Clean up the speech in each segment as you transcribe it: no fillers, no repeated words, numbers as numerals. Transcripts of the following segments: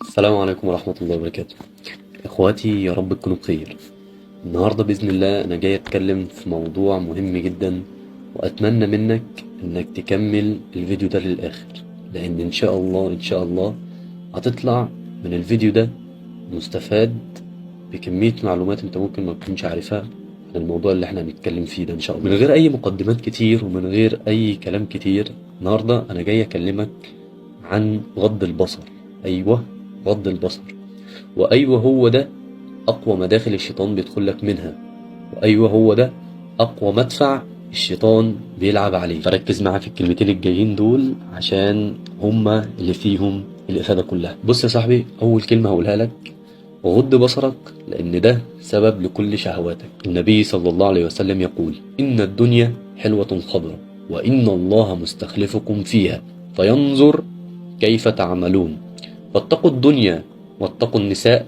السلام عليكم ورحمة الله وبركاته. اخواتي، يا رب تكونوا بخير. النهاردة بإذن الله انا جاي اتكلم في موضوع مهم جدا، واتمنى منك انك تكمل الفيديو ده للاخر، لان ان شاء الله ان شاء الله هتطلع من الفيديو ده مستفاد بكمية معلومات انت ممكن ما تكونش عارفها عن الموضوع اللي احنا هنتكلم فيه ده ان شاء الله. من غير اي مقدمات كتير ومن غير اي كلام كتير، النهاردة انا جاي اكلمك عن غض البصر. ايوه، غض البصر. وايوة هو ده اقوى مداخل الشيطان بيدخل لك منها، وايوة هو ده اقوى مدفع الشيطان بيلعب عليه. فركز معايا في الكلمتين الجايين دول عشان هما اللي فيهم الافادة كلها. بص يا صاحبي، اول كلمة هقولها لك: غض بصرك، لان ده سبب لكل شهواتك. النبي صلى الله عليه وسلم يقول: ان الدنيا حلوة خضراء، وان الله مستخلفكم فيها فينظر كيف تعملون، فاتقوا الدنيا واتقوا النساء،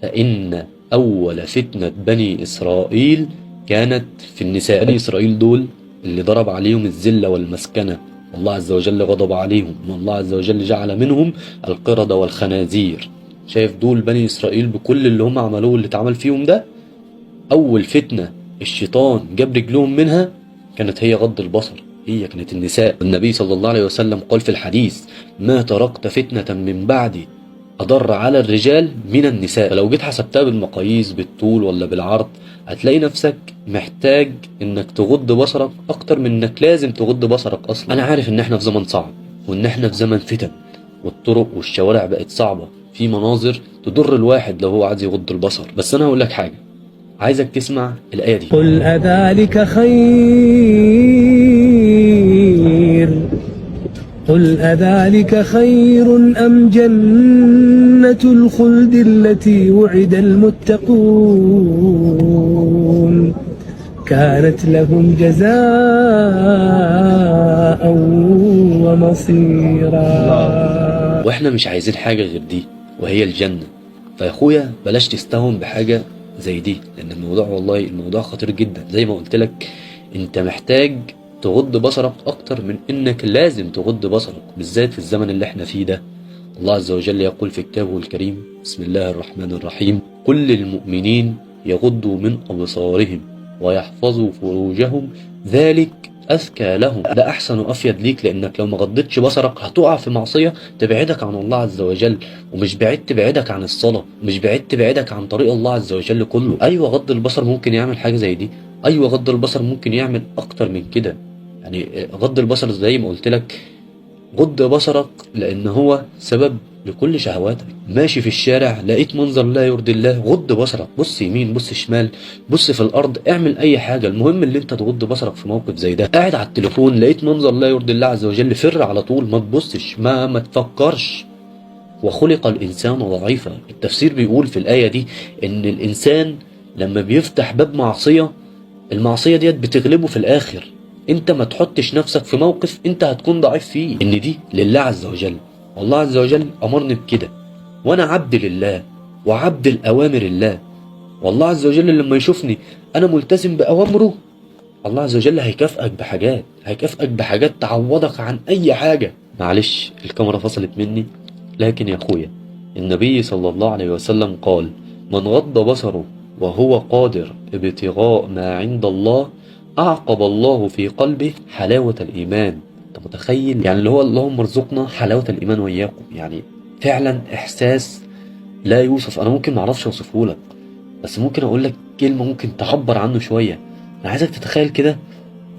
فإن أول فتنة بني إسرائيل كانت في النساء. بني إسرائيل دول اللي ضرب عليهم الذلة والمسكنة، والله عز وجل غضب عليهم، والله عز وجل جعل منهم القردة والخنازير. شايف دول بني إسرائيل بكل اللي هم عملوه واللي اتعمل فيهم ده، أول فتنة الشيطان جاب رجلهم منها كانت هي غض البصر، هي كانت النساء. النبي صلى الله عليه وسلم قال في الحديث: ما تركت فتنة من بعدي أضر على الرجال من النساء. فلو جيت حسبتها بالمقاييس، بالطول ولا بالعرض، هتلاقي نفسك محتاج انك تغض بصرك اكتر من انك لازم تغض بصرك اصلا. انا عارف ان احنا في زمن صعب، وان احنا في زمن فتن، والطرق والشوارع بقت صعبة، في مناظر تضر الواحد لو هو عايز يغض البصر. بس انا هقول لك حاجة، عايزك تسمع الآية دي. قل أذلك خير قل أذلك خير أم جنة الخلد التي وعد المتقون كانت لهم جزاء ومصيرا. واحنا مش عايزين حاجة غير دي، وهي الجنة. فيا اخويا بلاش تستهون بحاجة زي دي، لان الموضوع والله الموضوع خطير جدا. زي ما قلت لك، انت محتاج تغض بصرك اكتر من انك لازم تغض بصرك، بالذات في الزمن اللي احنا فيه ده. الله عز وجل يقول في كتابه الكريم: بسم الله الرحمن الرحيم، قل للمؤمنين يغضوا من أبصارهم ويحفظوا فروجهم ذلك أزكى لهم. ده أحسن وأفيد ليك، لأنك لو ما غضتش بصرك هتقع في معصية تبعدك عن الله عز وجل، ومش بعيد تبعدك عن الصلاة، ومش بعيد تبعدك عن طريق الله عز وجل كله. أيوة غض البصر ممكن يعمل حاجة زي دي، أيوة غض البصر ممكن يعمل أكتر من كده. غض البصر زي ما قلت لك، غض بصرك لأن هو سبب لكل شهواتك. ماشي في الشارع لقيت منظر لا يرضي الله، غض بصرك، بص يمين، بص شمال، بص في الأرض، اعمل أي حاجة، المهم اللي انت تغض بصرك في موقف زي ده. قاعد على التليفون لقيت منظر لا يرضي الله عز وجل، فر على طول، ما تبصش، ما تفكرش. وخلق الإنسان ضعيفا. التفسير بيقول في الآية دي إن الإنسان لما بيفتح باب معصية، المعصية ديت بتغلبه في الآخر. انت ما تحطش نفسك في موقف انت هتكون ضعيف فيه، ان دي لله عز وجل، والله عز وجل امرني بكده، وانا عبد لله وعبد الاوامر الله. والله عز وجل لما يشوفني انا ملتزم باوامره، الله عز وجل هيكافئك بحاجات، هيكافئك بحاجات تعوضك عن اي حاجة. معلش الكاميرا فصلت مني، لكن يا اخويا النبي صلى الله عليه وسلم قال: من غض بصره وهو قادر ابتغاء ما عند الله أعقب الله في قلبه حلاوة الإيمان. أنت متخيل؟ اللي هو اللهم ارزقنا حلاوة الإيمان وإياكم. فعلا إحساس لا يوصف. أنا ممكن ما أعرفش أوصفه لك، بس ممكن أقول لك كلمة ممكن تعبر عنه شوية. أنا عايزك تتخيل كده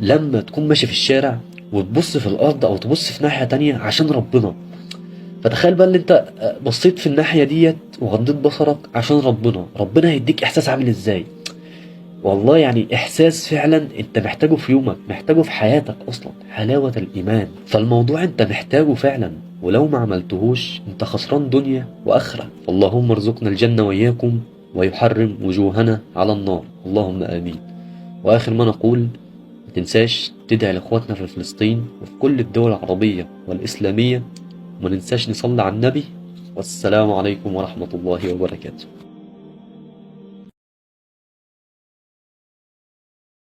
لما تكون ماشي في الشارع وتبص في الأرض أو تبص في ناحية تانية عشان ربنا. فتخيل بقى اللي أنت بصيت في الناحية ديت وغضيت بصرك عشان ربنا، ربنا هيديك إحساس عامل إزاي؟ والله إحساس فعلا أنت محتاجه في يومك، محتاجه في حياتك أصلا، حلاوة الإيمان. فالموضوع أنت محتاجه فعلا، ولو ما عملتهوش أنت خسران دنيا وآخرة. اللهم ارزقنا الجنة وإياكم، ويحرم وجوهنا على النار، اللهم آمين. وآخر ما نقول، ما تنساش تدعي لإخواتنا في فلسطين وفي كل الدول العربية والإسلامية، وما ننساش نصلي على النبي. والسلام عليكم ورحمة الله وبركاته.